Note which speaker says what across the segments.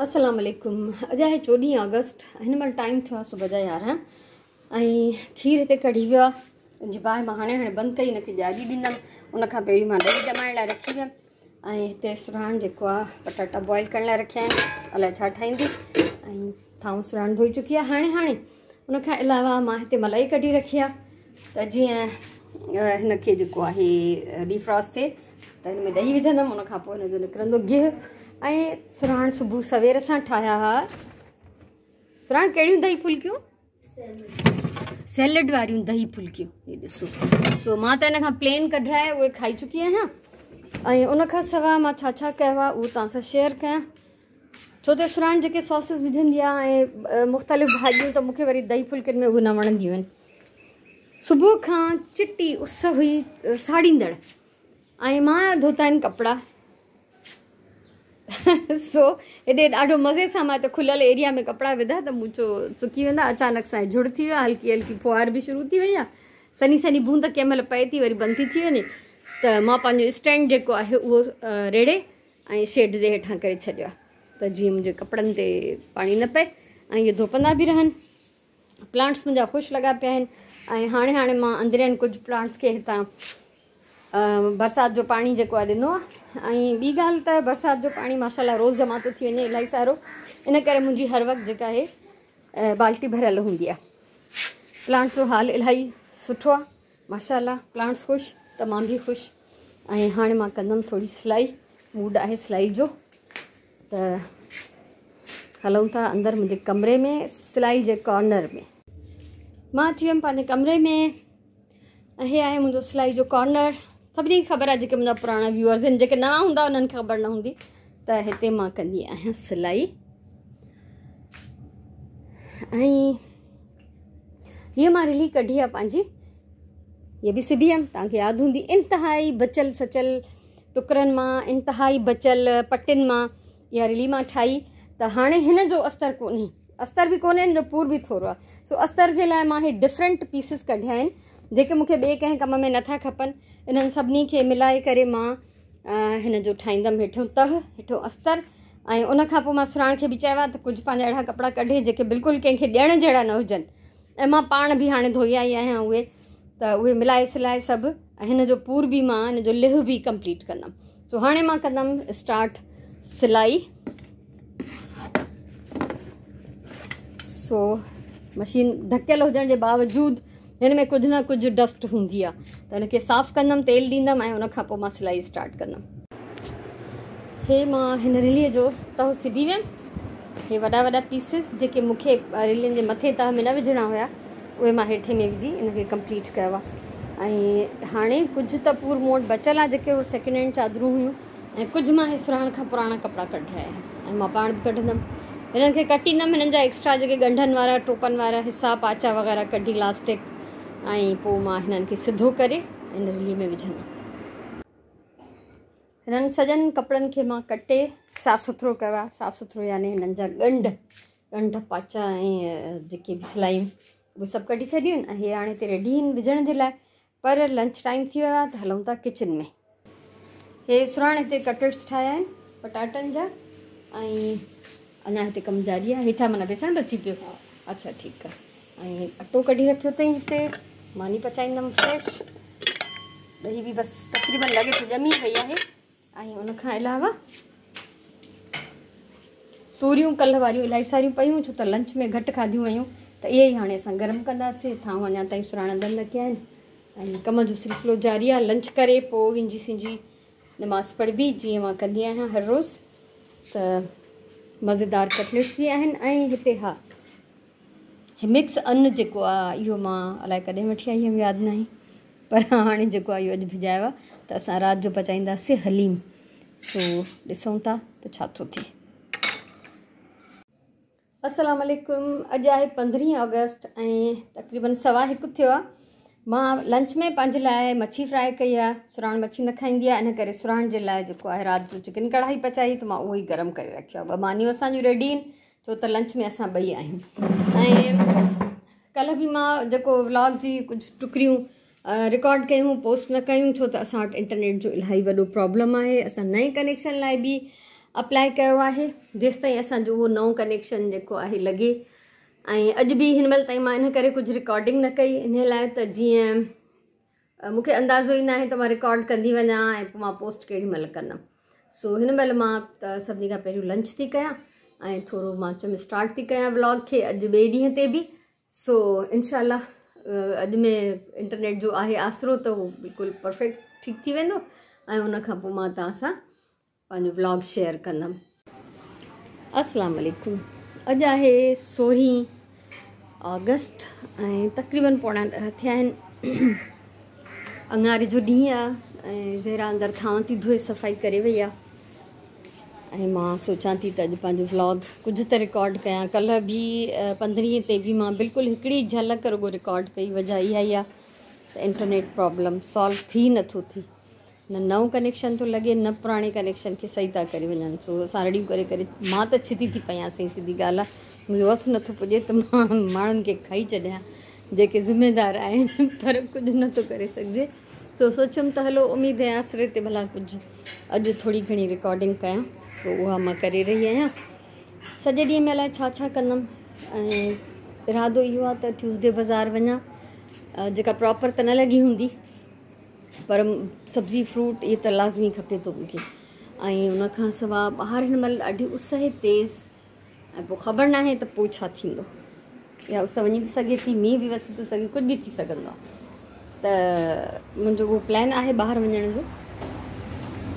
Speaker 1: السلام عليڪم اڄ آهي 14 آگسٽ هن مهل ٽائيم ٿيو آهي صبح جا 11 ۽ کير هتي ڪڙهي ويو آهي ان جي باهه مان هاڻي هاڻي بند ڪئي ان کي ڄاري ڏيندم ان کان پهرين مان ڏهي ڄمائڻ لاء رکي ويم ۽ هتي سرهاڻ جيڪو آهي پٽاٽا بوائل ڪرڻ لاء رکيا آهن الائي ڇا ٺاهيندي ۽ ٿانو سرهاڻ ڌوئي چڪي آهي هاڻي هاڻي ان کان علاوه مان هتي ملائي ڪڍي رکي آهي ته جيئن هن کي جيڪو آهي ڊيفراسٽ ٿئي ته هن ۾ ڏهي وجهندم ان کان پوء هن جو نڪرندو گيهه ۽ سرهاڻ صبح سوير سان ٺاهيا ها. سرهاڻ ڪهڙيون دهي ڦلڪيون؟ سيلڊ واريون دهي ڦلڪيون. هي ڏسو سو مان ته هن کان پلين ڪڍرائي اهي کائي چڪي آهيان ۽ ان کان سواء مان ڇا ڇا ڪيو آهي اهو توهان سان شيئر ڪيان ڇو ته سرهاڻ جيڪي ساسز وجهندي آهي ۽ مختلف ڀاڄيون ته مونکي وري دهي ڦلڪين ۾ اهي نه وڻنديون آهن. صبح کان چٽي اس هئي ساڙيندڙ ۽ مان ڌوتا آهن ڪپڙا سو هيڏي ڏاڍو مزي سان مان هتي کليل ايريا ۾ ڪپڙا وڌا ته مون چيو سڪي ويندا اچانڪ سان جهڙ ٿي ويو هلڪي هلڪي ڦوهار به شروع ٿي وئي آهي سنهي سنهي بوند ڪنهن مهل پئي ٿي وري بند ٿي ٿي وڃي ته مان پنهنجو اسٽينڊ جيڪو آهي اهو ريڙهي ۽ شيڊ جي هيٺان ڪري ڇڏيو آهي ته جيئن منهنجي ڪپڙن تي پاڻي نه پئي ۽ اهي ڌوپندا به رهن. پلانٽس منهنجا خوش لڳا پيا آهن ۽ هاڻي هاڻي مان اندرين ڪجهه پلانٽس کي هتان برسات جو پاڻي جيڪو آهي ڏنو آهي ۽ ٻي ڳالهه ته برسات جو پاڻي ماشاءالله روز جمع ٿو ٿي وڃي الاهي سارو ان ڪري منهنجي هر وقت جيڪا آهي بالٽي ڀريل هوندي آهي. پلانٽس جو حال الاهي سٺو آهي ماشاءالله پلانٽس خوش ته مان به خوش. ۽ هاڻي مان ڪندم ٿوري سلائي موڊ آهي سلائي جو ته هلون ٿا اندر منهنجي ڪمري ۾ سلائي جي ڪارنر ۾ مان اچي ويم پنهنجي ڪمري ۾ ۽ هي آهي منهنجو سلائي جو ڪارنر سڀني کي خبر آهي جيڪي منهنجا پراڻا ويوئرز آهن جيڪي نوان هوندا انهن کي خبر نه هوندي ته هتي مان ڪندي آهيان سلائي ۽ هيء مان رلي ڪڍي آهي پنهنجي هيء به سبي هيم توهان کي ياد هوندي انتهائي بچل سچل ٽڪرن مان انتهائي بچل پٽين مان اها رلي مان ٺاهي ته هاڻي هن جو استر ڪونهي استر به ڪونهي هن جو پور به ٿورو آهي سو استر جي لاء مان هي ڊفرنٽ پيسز ڪڍيا آهن جيڪي مونکي ٻئي ڪنهن ڪم ۾ نٿا کپن انهن سڀني کي ملائي ڪري مان هن جو ٺاهيندم هيٺيون تهه هيٺيون استر ۽ ان کان پوء مان سرهاڻ کي به چيو آهي ته ڪجهه پنهنجا اهڙا ڪپڙا ڪڍي جيڪي بلڪل ڪنهن کي ڏيڻ جهڙا نه هجن ۽ مان پاڻ به هاڻي ڌوئي آئي آهيان اهي ته اهي ملائي سلائي سڀ ۽ هن جو پور به مان هن جو لهه به ڪمپليٽ ڪندم سو هاڻي مان ڪندم اسٽارٽ سلائي سو مشين ڍڪيل هجڻ جي باوجود هن ۾ ڪجهه نه ڪجهه ڊسٽ هوندي آهي ته هن کي صاف ڪندم تيل ڏيندم ۽ ان کان پوء مان سلائي اسٽارٽ ڪندم هي مان هن رليء جو تهه سبي ويم هي وڏا وڏا پيسز جيڪي مون کي رلين جي مٿين تهه ۾ نه وجهڻا هيا اهي مان هيٺين ۾ وجهي ان کي ڪمپليٽ ڪيو آهي ۽ هاڻي ڪجهه ته پور مون وٽ بچيل آهي جيڪي اهي سيڪنڊ هينڊ چادرون هيون ۽ ڪجهه مان هي سرهاڻ کان پراڻا ڪپڙا ڪڍرايا آهن ۽ مان پاڻ به ڪڍندم هنن کي ڪٽيندم هنن جا ايڪسٽرا جيڪي ڳنڍن وارا ٽوپن وارا حصا پاچا وغيره ڪڍي لاسٽڪ ۽ پوء مان هنن کي سڌو ڪري ان رلي ۾ وجهندم. هنن سڄن ڪپڙن کي مان ڪٽي صاف سٿرو ڪيو آهي صاف سٿرو يعني هنن جا ڳنڍ ڳنڍ پاچا ۽ جيڪي به سلايون اهي سڀ ڪڍي ڇڏيون آهن ۽ هي هاڻي هتي ريڊي آهن وجهڻ جي لاء پر لنچ ٽائيم ٿي ويو آهي ته هلون ٿا ڪچن ۾ هي سرهاڻ هتي ڪٽليٽس ٺاهيا آهن پٽاٽن جا ۽ اڃا هتي ڪم جاري آهي هيٺان معنيٰ بيسڻ بچي پيو اڇا ٺيڪ آهي ۽ اٽو ڪڍي رکيو اٿئي هتي ماني پچائيندم فريش ڏهي به بس تقريبن لڳي ٿو ڄمي وئي آهي ۽ ان کان علاوه توريون ڪلهه واريون الاهي ساريون پيون ڇو ته لنچ ۾ گهٽ کاڌيون ويون ته اهي ئي هاڻي اسان گرم ڪنداسين ٿانو اڃا تائين سرهاڻ بند نه ڪيا آهن ۽ ڪم جو سلسلو جاري آهي لنچ ڪري پوء وڃي سنجي نماز پڙهبي جيئن مان ڪندي آهيان هر روز ته مزيدار ڪٽليٽس به آهن ۽ هتي ها هي مڪس ان جيڪو آ اهو مان الائي ڪڏهن وٺي آئي هيم ياد ناهي پر هاڻي جيڪو آ اهو اڄ ڀڄايو آ ته اسان رات جو پچائينداسي حليم سو ڏسون ٿا ته ڇا ٿو ٿئي. السلام عليڪم اڄ آهي 15 آگسٽ ۽ تقريبن سوا هڪ ٿيو آ مان لنچ ۾ پنهنجي لاء مڇي فرائي ڪئي آ سرهاڻ مڇي نه کائيندي آ ان ڪري سرهاڻ جي لاء جيڪو آهي رات جو چڪن ڪڙهائي پچائي ته مان اهو ئي گرم ڪري رکيو آ ٻه مانيون اسان جون ريڊي آهن ڇو ته لنچ ۾ اسان ٻئي آهيون ۽ ڪلهه به مان جيڪو ولاگ جي ڪجهه ٽڪريون رڪارڊ ڪيون پوسٽ نه ڪيون ڇو ته اسان وٽ انٽرنيٽ جو الاهي وڏو پرابلم آهي اسان نئين ڪنيڪشن لاء به اپلائي ڪيو آهي جيستائين اسان جو اهو نئون ڪنيڪشن جيڪو آهي لڳي. ۽ اڄ به هن مهل تائين مان ان ڪري ڪجهه رڪارڊنگ نه ڪئي ان لاء ته جيئن مون کي اندازو ئي ناهي ته مان رڪارڊ ڪندي وڃان ۽ پوء مان پوسٽ ڪهڙي مهل ڪندم. سو هن مهل مان ته سڀني کان پهريون لنچ ٿي ڪيان ۽ ٿورو مان چيم اسٽارٽ ٿي ڪيان ولاگ کي اڄ ٻئي ڏينهن تي به. سو انشاء الله اڄ ۾ انٽرنيٽ جو آهي آسرو ته هو بلڪل پرفيڪٽ ٺيڪ ٿي ويندو ۽ ان کان پوء مان توهان سان پنهنجو ولاگ شيئر ڪندم. السلام عليڪم اڄ آهي 16 آگسٽ ۽ تقريبن 9:45 ٿيا آهن. اڱاري جو ڏينهن آهي ۽ زهرا اندر ٿانو ٿي ڌوئي صفائي ڪري وئي آهي ۽ مان سوچان ٿي ته اڄ پنهنجو ولاگ ڪجهه ته رڪارڊ ڪيان. ڪلهه به 15 تي به مان بلڪل هڪڙي جهلڪ رڳو رڪارڊ ڪئي، وجهه اها ئي آهي ته انٽرنيٽ پرابلم سالو ٿي نٿو ٿي، نه نئون ڪنيڪشن ٿو لڳي نه پراڻي ڪنيڪشن کي صحيح ٿا ڪري وڃن. سو اسان رڙيون ڪري ڪري مان ته ڇتي ٿي پيان، سائين سڌي ڳالهه آهي منهنجو وس نٿو پڄي ته مان ماڻهن کي کائي ڇڏيان جيڪي ذميدار آهن، پر ڪجهه نٿو ڪري سگهجي. سو سوچيم ته هلو اميد ۽ آسري تي ڀلا ڪجهه اڄ ٿوري گهڻي رڪارڊنگ ڪيان. سو اها مان ڪري رهي آهيان. سڄي ڏينهن ۾ الائي ڇا ڇا ڪندم ۽ ارادو اهو آهي ته ٽيوزڊي بازار وڃان، جيڪا پراپر ته نه لڳي هوندي پر سبزي فروٽ اهي ته لازمي کپي ٿو مونکي. ۽ ان کان سوا ٻاهر هن مهل ڏاڍي اس آهي تيز ۽ پوء خبر ناهي ته پوء ڇا ٿيندو، يا اس وڃي به سگهي ٿي، مينهن به وسي ٿو سگهي، ڪجهه به ٿي سگهندو آهي. ته منهنجو اهو پلان آهي ٻاهر وڃڻ جو،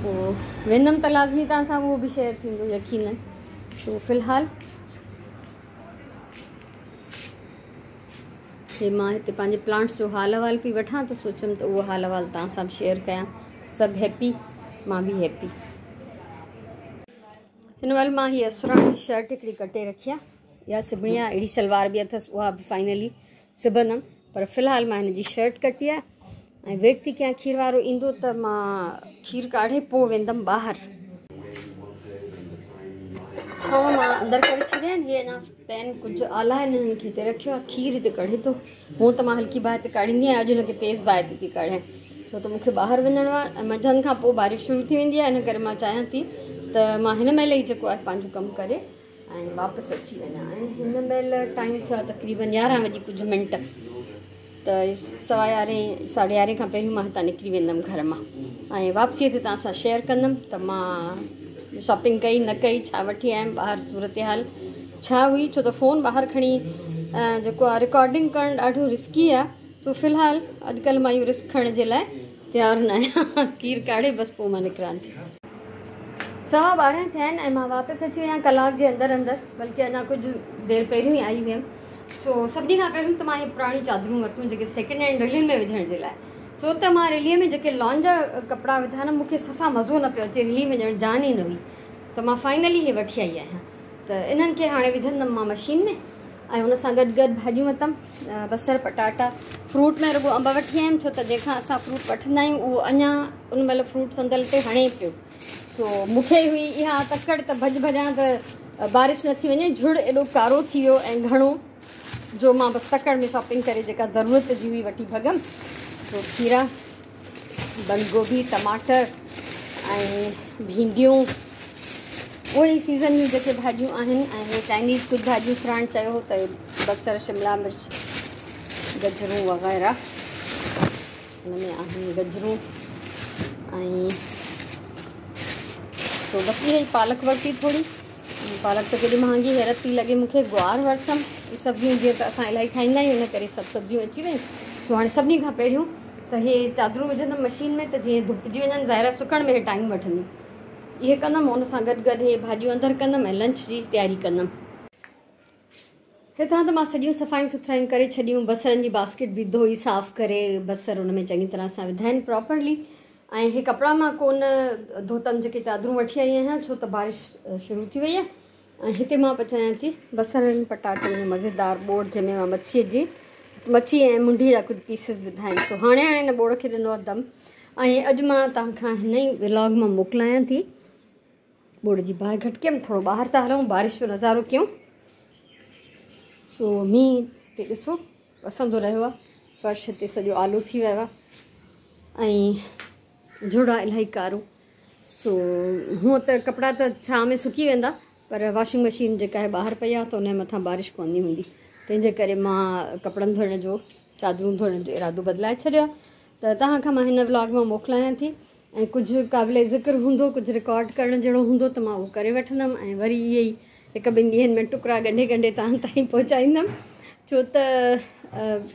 Speaker 1: پوء ويندم ته لازمي توهان سان اهو به شيئر ٿيندو يقينن. سو في الحال هي مان هتي پنهنجي پلانٽس جو حال احوال پئي وٺان ته سوچيم ته اهو حال احوال توهان سان به شيئر ڪيان. سڀ هيپي، مان به هيپي. هن مهل مان هيء سراڻ جي شرٽ هڪڙي ڪٽي رکي آهي، اها سبڻي آهي، اهڙي شلوار به اٿس، اها به فائنلي سبندم، پر في الحال مان هن جي شرٽ ڪٽي آهي ۽ ويٽ ٿي ڪيان کير وارو ايندو ته مان کير ڪاڙهي پوء ويندم ٻاهر. ٿانو مان اندر ڪري ڇڏيا آهن، هي اڃا پين ڪجهه آلا آهن، هنن کي هتي رکيو آهي. کير هتي ڪڙهي ٿو، هونء ته مان هلڪي باهه تي ڪاڙهيندي آهيان، اڄ هن کي تيز باهه تي ٿي ڪاڙهيان ڇو ته مون کي ٻاهر وڃڻو آهي ۽ منجهند کان پوء بارش شروع ٿي ويندي آهي، ان ڪري مان چاهيان ٿي ته مان هن مهل ئي جيڪو آهي پنهنجو ڪم ڪري ۽ واپس اچي وڃان. ۽ هن مهل ٽائيم ٿيو آهي تقريبن 11 وڄي ڪجهه منٽ، ته 11:15 11:30 کان پهريون مان هتان نڪري ويندم گهر مان ۽ واپسيء تي توهان سان شيئر ڪندم ته مان شاپنگ ڪئي نه ڪئي، ڇا وٺي آيم، ٻاهر صورتحال ڇا هئي، ڇو ته فون ٻاهر کڻي جيڪو آهي رڪارڊنگ ڪرڻ ڏاڍو رسڪي آهي. سو في الحال اڄڪلهه مان اهو رسڪ کڻڻ جي لاء تيار نه آهيان. کير ڪاڙهي بس پوء مان نڪران ٿي. 12:15 ٿيا آهن ۽ مان واپس اچي وئي آهيان ڪلاڪ جي اندر اندر، بلڪه اڃا ڪجهه دير پهريون ئي آئي هيم. سو سڀني کان پهريون ته مان اهي پراڻيون چادرون ورتيون جيڪي سيڪنڊ هينڊ رلين ۾ وجهڻ جي لاء، ڇو ته مان رليء ۾ جيڪي لان جا ڪپڙا وڌا نه مون کي صفا مزو نه پيو اچي، رلي ۾ ڄڻ جان ئي نه هئي، ته مان فائنلي اهي وٺي آئي آهيان. ته انهن کي هاڻي وجهندم مان مشين ۾ ۽ ان سان گڏ گڏ ڀاڄيون ورتم، بصر، پٽاٽا، فروٽ ۾ رڳو انب وٺي آيم ڇو ته جنهن کان اسان فروٽ وٺندا آهيون اهو اڃا ان مهل فروٽ صندل تي هڻي پيو. سو مون کي هئي اها تڪڙ ته ڀڄ ڀڄان ته بارش نه ٿي وڃي، جهڙ ايڏو ڪارو ٿي ويو ۽ گهڻو جو مان بس تڪڙ ۾ شاپنگ ڪري جيڪا ضرورت جي هئي وٺي ڀڳم. سو کيرا، بند گوڀي، ٽماٽر ۽ ڀينڊيون، اهي ئي سيزن جون جيڪي ڀاڄيون آهن ۽ هي چائنيز ڪجهه ڀاڄيون سراڻ چيو هو ته بصر، شملا مرچ، گجرون وغيره هن ۾ آهن، گجرون ۽ تو بس اها ئي پالڪ ورتي ٿوري، پالڪ ته ڪيڏي مهانگي حيرت ٿي لڳي مون کي. گوار ورتم، هي سبزيون جيئن ته اسان الاهي کائيندا آهيون ان ڪري سڀ سبزيون اچي ويون. سو هاڻي سڀني کان پهريون ته هي چادرون وجهندم مشين ۾ ته جيئن ڌوپجي وڃن، ظاهر آهي سڪڻ ۾ هي ٽائيم وٺنديون. اهي ڪندم ان سان گڏ گڏ هي ڀاڄيون اندر ڪندم ۽ لنچ جي تياري ڪندم. هتان ته مان سڄيون صفايون سٿرايون ڪري ڇڏيون، بصرن جي باسڪيٽ به ڌوئي صاف ڪري بصر ان ۾ چڱي طرح سان وڌا آهن پراپرلي ۽ هي ڪپڙا مان ڪونه ڌوتم جيڪي چادرون وٺي آئي آهيان ڇو ته بارش شروع ٿي وئي آهي. ۽ هتي مان پچايان ٿي بصرن پٽاٽن جو مزيدار ٻوڙ جنهن ۾ مان مڇي ۽ منڍي جا ڪجهه پيسز وڌا آهن. سو هاڻي هاڻي هن ٻوڙ کي ڏنو آهي دم ۽ اڄ مان توهان کان هن ئي ولاگ مان موڪلايان ٿي. ٻوڙ جي باهه گهٽ ڪيم، ٿورو ٻاهر ٿا هلون، بارش جو نظارو ڪيون. سو مينهن تي ڏسو وسندو رهيو آهي، فرش تي سڄو آلو ٿي ويو آهي ۽ جهڙ آهي الاهي ڪارو. سو هونء ته ڪپڙا ته ڇانء ۾ سڪي ويندا پر واشنگ مشين جيڪا آهي ٻاهر پئي آهي ته ان جي مٿان بارش پوندي هوندي، تنهن جي ڪري مان ڪپڙن ڌوئڻ جو، چادرون ڌوئڻ جو ارادو بدلائي ڇڏيو آهي. ته توهان کان مان هن ولاگ مان موڪلايان ٿي ۽ ڪجهه قابل ذڪر هوندو، ڪجهه رڪارڊ ڪرڻ جهڙو هوندو ته مان اهو ڪري وٺندم ۽ وري اهي ئي هڪ ٻن ڏينهن ۾ ٽڪرا ڳنڍي ڳنڍي توهان تائين پهچائيندم. ڇو ته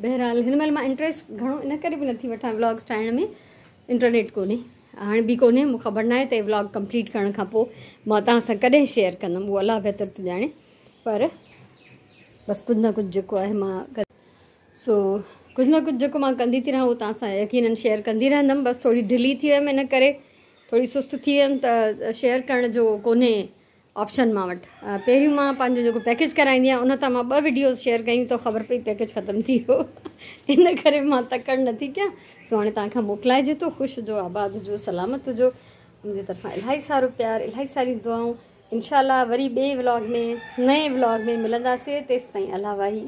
Speaker 1: بهرحال هن مهل مان انٽريسٽ گهڻو ان ڪري به نٿي وٺان ولاگس ٺاهڻ ۾، انٽرنيٽ ڪونهي، هاڻي به ڪونهي، مون خبر ناهي ته هي ولاگ ڪمپليٽ ڪرڻ کان پوء مان توهان سان ڪڏهن شيئر ڪندم، اهو الله بهتر ٿو ڄاڻي، پر بس ڪجهه نه ڪجهه جيڪو آهي مان سو ڪجهه نه ڪجهه جيڪو مان ڪندي ٿي رهان اهو توهان سان يقينن شيئر ڪندي رهندم. بس ٿوري ڍلي ٿي ويم ان ڪري ٿوري سست ٿي ويم ته شيئر ڪرڻ جو ڪونهي آپشن مان وٽ. پهريون مان پنهنجو جيڪو پيڪيج ڪرائيندي آهيان ان تان مان ٻه وڊيوز شيئر ڪيون ته خبر پئي پيڪيج ختم ٿي ويو، ان ڪري مان تڪڙ نٿي ڪيان. سو هاڻي توهان کان موڪلائجي ٿو. خوش هجو، آباد هجو، سلامت هجو. منهنجي طرفان الاهي سارو پيار، الاهي ساريون دعائون. انشاء الله وري ٻئي ولاگ ۾ نئين ولاگ ۾ ملنداسي، تيستائين الله واهي.